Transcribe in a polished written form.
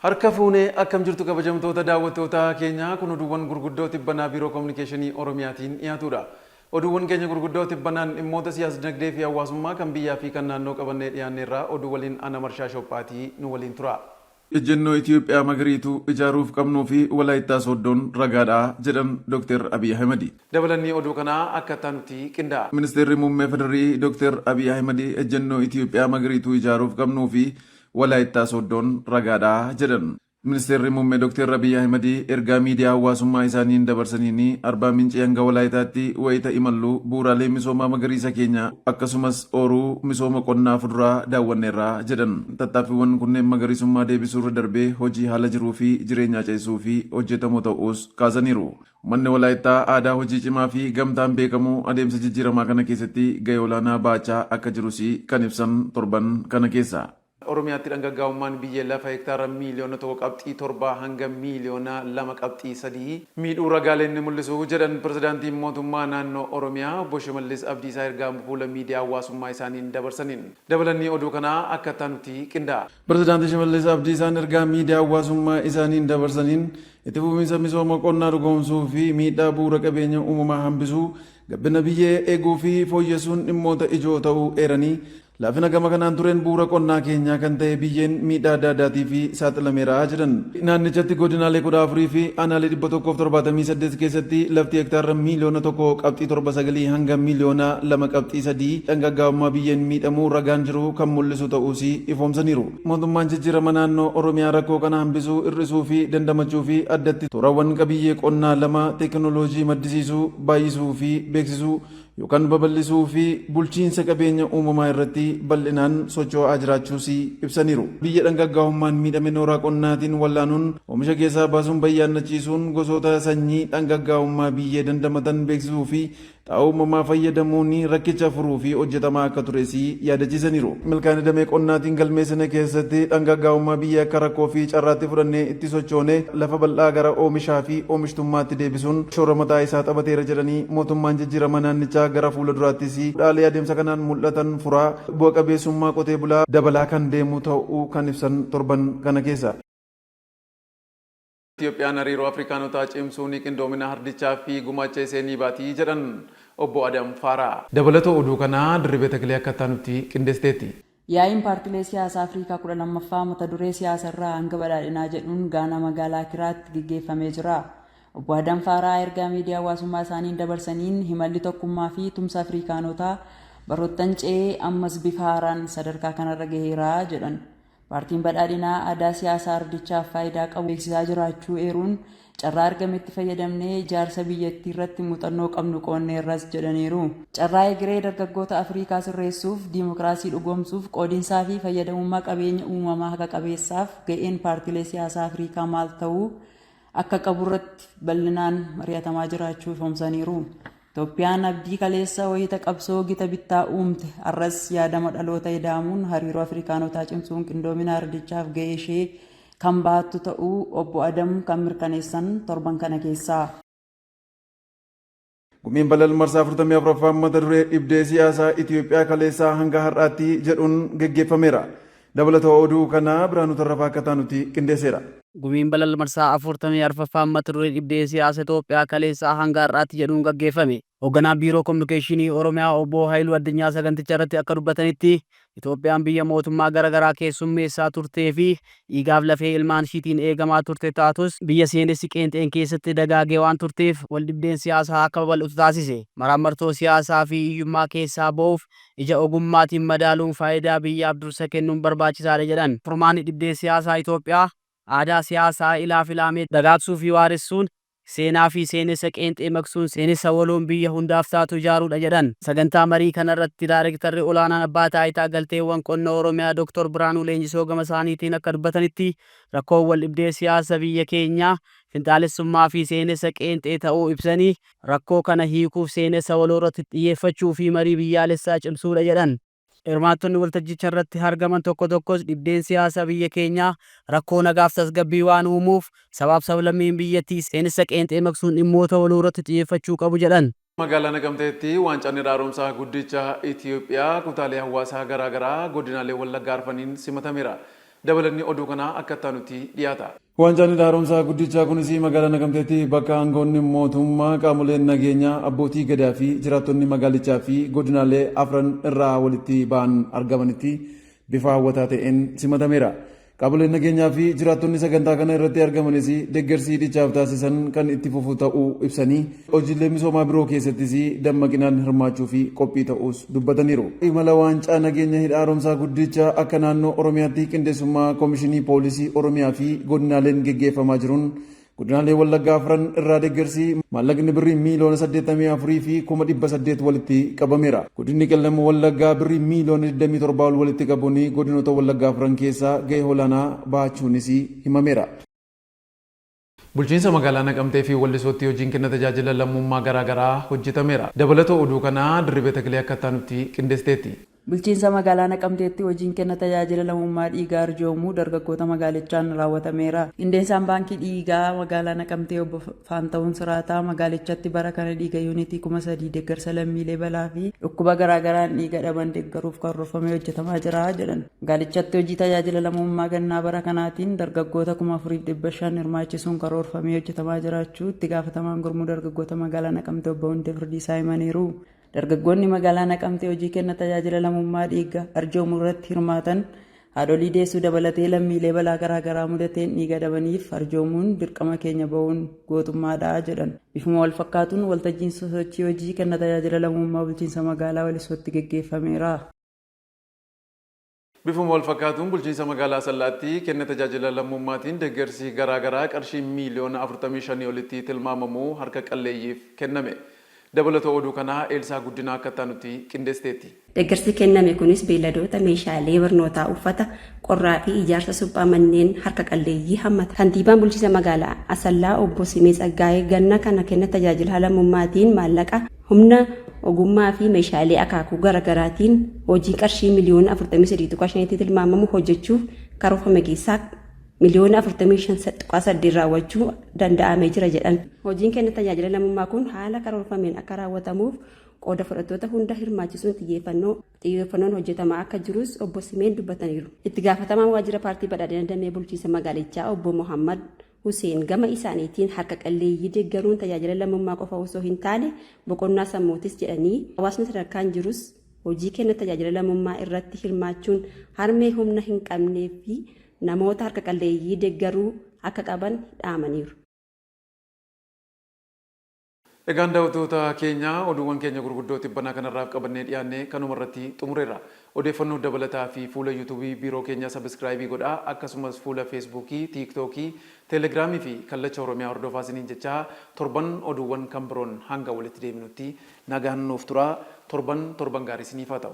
Harka fuunee akkam jirtu kabajamtoota daawwattoota keenyaa kun oduuwwan gurguddoo tibbanaa Biiroo Kominikeeshinii Oromiyaatiin dhiyaatudha. Oduuwwan keenya gurguddoo tibbanaan dhimmoota siyaas-dinagdee fi hawaasummaa kan biyyaa fi kan naannoo qabannee dhiyaanneerra oduu waliin ana Marshaa Shophaatii nu waliin tura. Ejjennoo Itiyoophiyaa magariituu ijaaruuf qabnuu fi Walaayittaa Sooddoon ragaadha jedhan Dooktar Abiy Ahimadi. Dabalanni oduu kanaa akka itti aanutti qindaa'a. Ministeerri Muummee FDRI Dooktar Abiy Ahimadi ejjennoo Itiyoophiyaa magariituu ijaaruuf qabnuu fi Walaayittaa Sooddoon ragaadha jedhan. Ministeerri Muummee Dooktar Abiy Ahimad ergaa miidiyaa hawaasummaa isaaniin dabarsaniin, Arbaa Mincii hanga Walaayitaatti wayita imallu bu'uuraalee misoomaa magariisa keenya akkasumas ooruu misooma qonnaa fuduraa daawwanneerra jedhan. Tattaaffiiwwan kunneen magariisummaa deebisuurra darbee hojii haala jiruu fi jireenyaa ceesisuu fi hojjetamu ta'uus kaasaniiru. Ummanni Walaayittaa aadaa hojii cimaa fi gamtaan beekamu adeemsa jijjiiramaa kana keessatti gahee olaanaa bahachaa akka jirus kan ibsan torban kana keessa. Oromiyaatti dhangaggaa'ummaan biyyee lafa hektaara miiliyoona 1 qabxii 7 hanga miiliyoona 2 qabxii 3 miidhuu ragaaleen ni mul'isu jedhan Pirezidaantiin Mootummaa Naannoo Oromiyaa Obbo Shimallis Abdiisaa ergaa fuula miidiyaa hawaasummaa isaaniin dabarsaniin. Dabalanni oduu kanaa akka itti aanutti qindaa'a. Pirezidaanti Shimallis Abdiisaan ergaa miidiyaa hawaasummaa isaaniin dabarsaniin, itti fufiinsa misooma qonnaa dhugoomsuu fi miidhaa bu'uura qabeenya uumamaa hambisuu, gabbina biyyee eeguu fi fooyyessuun dhimmoota ijoo ta'uu eeranii, Laafina gama kanaan tureen bu'uura qonnaa keenyaa kan ta'e biyyeen miidhaa adda addaatiif saaxilameera jedhan. Naannichatti godinaalee 14 fi aanaalee 178 keessatti lafti hektaarra miiliyoona 1 qabxii 7 sagalii hanga miiliyoona 2 qabxii 3 dhangaggaa'ummaa biyyeen miidhamuu ragaan jiru kan mul'isu ta'uus ifoomsaniiru. Mootummaan jijjiirama naannoo Oromiyaa rakkoo kana hambisuu, hir'isuu fi dandamachuu fi addatti toorawwan qabiyyee qonnaa lama teekinooloojii maddisiisuu, baay'isuu fi beeksisuu, yookaan babal'isuu fi bulchiinsa qabeenya uumamaa irratti bal'inaan sochoo'aa jiraachuus ibsaniiru. Biyya dhangaggaa'ummaan miidhame nooraa qonnaatiin wal'aanuun oomisha keessaa baasuun bayyaannachiisuun gosoota sanyii dhangaggaa'ummaa biyyee dandamatan beeksisuu fi xaa'oo uumamaa fayyadamuun rakkicha furuu fi hojjetamaa akka tures yaadachiisaniiru. Milkaa'ina damee qonnaatiin galmeessine keessatti dhangaggaa'ummaa biyyee akka rakkoo fi carraatti fudhannee itti sochoone lafa bal'aa gara oomishaa fi oomishtummaatti deebisuun shoora mataa isaa taphateera jedhanii mootummaan jijjiirama naannichaa gara fuula duraattis hudhaalee adeemsa kanaan mul'atan furaa bu'a qabeessummaa qotee bulaa dabalaa kan deemu ta'uu kan ibsan torban kana keessa. Itiyoophiyaan hariiroo Afrikaanotaa cimsuun qindoomina ardichaa fi gumaacha isee ni baati jedhan Obbo Adam Faaraa. Dabalata oduu kanaa Dirribee Takilee akka itti aanutti qindeessiteetti. Yaa'iin Paartilee Siyaasaa Afriikaa 12ffaa mata duree Siyaasa irraa hanga badhaadhinaa jedhuun Gaanaa magaalaa Akiraatti geggeeffamee jira. Obbo Adam Faaraah ergaa miidiyaa hawaasummaa isaaniin dabarsaniin himalli tokkummaa fi tumsa Afriikaanotaa baroottan ce'ee ammas bifa haaraan sadarkaa kanarra gaheera jedhan. Paartiin Badhaadhinaa aadaa siyaasaa ardichaaf faayidaa qabu beeksisaa jiraachuu eeruun, carraa argametti fayyadamnee ijaarsa biyyattiirratti muuxannoo qabnu qoonneerras jedhaniiru. Carraa egeree dargaggoota Afriikaa sirreessuuf, diimokiraasii dhugoomsuuf, qoodinsaafi fayyadamummaa qabeenya uumamaa haqa qabeessaaf ga'een paartilee siyaasaa Afriikaa maal ta'uu akka qaburratti bal'inaan mari'atamaa jiraachuu ifoomsaniiru. Itoophiyaan abdii kaleessa wayita qabsoo gita bittaa uumte har'as yaadama dhaloota ida'amuun hariiroo Afrikaanotaa cimsuun qindoomina ardichaaf ga'ee ishee kan bahattu ta'uu Obbo Adam kan mirkaneessan torban kana keessa. Gumiin Balal marsaa 44ffaan mata duree dhibdee siyaasaa Itiyoophiyaa kaleessaa hanga har'aatti jedhuun geggeeffameera. Dabalata oduu kanaa Birhaanuu Tarrafaa akka taanutti qindeesseera. Gumiin Balal marsaa 44ffaan mata duree dhibdee siyaasa Itoophiyaa kaleessaa hanga har'aatti jedhuun gaggeeffame. Hogganaan Biiroo Kominikeeshinii Oromiyaa Obbo Hayiluu Addunyaa saganticha irratti akka dubbatanitti, Itoophiyaan biyya mootummaa gara garaa keessummeessaa turtee fi dhiigaaf lafee ilmaan ishiitiin eegamaa turte taatus, biyya seenessi qeenxeen keessatti dagaage waan turteef waldhibdeen siyaasaa akka babal'atu taasise. Maraammartoo siyaasaa fi hiyyummaa keessaa ba'uuf ija ogummaatiin madaaluun faayidaa biyyaaf dursa kennuun barbaachisaadha jedhan. Furmaanni dhibdee siyaasaa Itoophiyaa aadaa siyaasaa ilaaf ilaamee dagaagsuu fi waaressuun, seenaa fi seenessa qeenxee maqsuun seenessa waloon biyya hundaaf taatu ijaaruudha jedhan. Sagantaa marii kanarratti Daarektarri Olaanaan Abbaa Taayitaa Galteewwan Qonna Oromiyaa Doktor Birhaanuu Leenjisoo gamasaaniitiin akka dubbatanitti, rakkoon waldhibdee siyaasa biyya keenyaa finxaalessummaa fi seenessa qeenxee ta'uu ibsanii, Rakkoo kana hiikuuf seenessa waloorratti xiyyeeffachuu fi marii biyyaalessaa cimsuudha jedhan. Hirmaattonni waltajjicharratti argaman tokko tokkos dhibdeen siyaasaa biyya keenyaa rakkoo nagaaf tasgabbii waan uumuuf sabaaf sablammiin biyyattii seenessa qeenxee maqsuun dhimmoota waloorratti xiyyeeffachuu qabu jedhan. Magaalaa Naqamteetti Waancaan Hidha Haaromsaa Guddicha Itiyoophiyaa kutaalee hawaasaa garaa garaa godinaalee Wallaggaa arfaniin simatameera. Dabalatni oduu kanaa akka itti dhiyaata. Waancaan hidha haaromsaa guddichaa kunis magaalaa Naqamteetti bakka aangoonni mootummaa, qaamoleen nageenyaa, abbootii gadaa fi jiraattonni magaalichaa fi godinaalee afran irraa walitti ba'an argamanitti bifa hawwataa ta'een simatameera. Qaamoleen nageenyaa fi jiraattonni sagantaa kana irratti argamanis deeggarsi hidhichaaf taasisan kan itti fufu ta'uu ibsanii, hojiilee misoomaa biroo keessattis dammaqinaan hirmaachuu fi qophii ta'uus dubbataniiru. Imala waancaa nageenya hidha haaromsaa guddichaa akka naannoo Oromiyaatti qindeessummaa Koomishinii Poolisii Oromiyaa fi godinaaleen geggeeffamaa jiruun godinaalee Wallaggaa afran irraa deeggarsi maallaqni birrii 84,800,000 walitti qabameera. Godinni Qellem Wallaggaa birrii 27 miiliyoona ol walitti qabuun godinoota Wallaggaa afran keessaa gahee olaanaa bahachuunis himameera. Bulchiinsa magaalaa Naqamtee fi Wallisootti hojiin kenna tajaajila lammummaa garaagaraa hojjetameera. Dabalatoo oduu kanaa Dirribee Takilee akka nutti qindeessiteetti. Bulchiinsa magaalaa Naqamteetti hojiin kenna tajaajila lammummaa dhiigaa arjoomuu dargaggoota magaalichaan raawwatameera. Qindeessaan baankii dhiigaa magaalaa Naqamtee obbo Faanta'uun Siraataa magaalichatti bara kana dhiiga yuunitii 3000 deeggarsa lammiilee balaa fi dhukkuba garaagaraan dhiiga dhaban deeggaruuf karoorfamee hojjetamaa jira jedhan. Magaalichatti hojii tajaajila lammummaa gannaa bara kanaatiin dargaggoota 4500 hirmaachisuun karoorfamee hojjetamaa jiraachuu itti gaafatamaan gurmuu dargaggoota magaalaa Naqamtee obbo Hundee Firdiisaa himaniiru. Dargaggoonni magaalaa Naqamtee hojii kenna tajaajila lammummaa dhiiga arjoomuu irratti hirmaatan haadholii deessuu dabalatee lammiilee balaa garaagaraa mudateen dhiiga dhabaniif arjoomuun dirqama keenya bahuun gootummaadha jedhan. Bifuma wal fakkaatuun waltajjiin sosochii hojii kenna tajaajila lammummaa bulchiinsa magaalaa Walisootti geggeeffameera. Bifuma wal fakkaatuun bulchiinsa magaalaa Asallaatti kenna tajaajila lammummaatiin deeggarsi garaagaraa qarshii 45 miiliyoona olitti tilmaamamu harka qalleeyyiif kenname. Dabalatoo oduu kanaa Eelsaa Guddinaa akka nutti qindeessiteetti. Deeggarsi kenname kunis beeyladoota, meeshaalee barnootaa, uffata qorraa fi ijaarsa suphaa manneen harka qalleeyyii hammata. Kantiibaan bulchiinsa magaalaa Asallaa obbo Simee Tsaggaayee ganna kana kenna tajaajila lammummaatiin maallaqa, humna, ogummaa fi meeshaalee akaakuu garaagaraatiin hojii qarshii 43.5 miliyoona tilmaamamu hojjechuuf karoorfame keessaa 45.8 miliyoona raawwachuu danda'amee jira jedhan. Hojiin kenna tajaajila lammummaa kun haala karoorfameen akka raawwatamuuf qooda fudhattoota hunda hirmaachisuun xiyyeeffannoon hojjetamaa akka jirus obbo Simeen dubbataniiru. Itti gaafatamaan waajjira paartii badhaadhina damee bulchiinsa magaalichaa obbo Mohammad Hussein gama isaaniitiin harka qalleeyyii deeggaruun tajaajila lammummaa qofa osoo hin taane boqonnaa sammuutis jedhanii, hawaasni sadarkaan jirus hojii kenna tajaajila lammummaa irratti hirmaachuun harmee humna hin qabnee fi namoota harka qalleeyyii deeggaruu akka qaban dhaamaniiru. Egaan daawwattoota keenya, oduuwwan keenya gurguddoo tibbanaa kanarraaf qabannee dhiyaanne kanuma irratti xumureerra. Odeeffannoo dabalataa fi fuula yuutuubii biiroo keenyaa subscribe godhaa, akkasumas fuula feesbuukii, tiiktookii, teelegiraamii fi Kallacha Oromiyaa hordofaa isiniin jechaa, torban oduuwwan kan biroon hanga walitti deebinutti nagaan nuuf tura. Torban torban gaarii isiniif haa ta'u.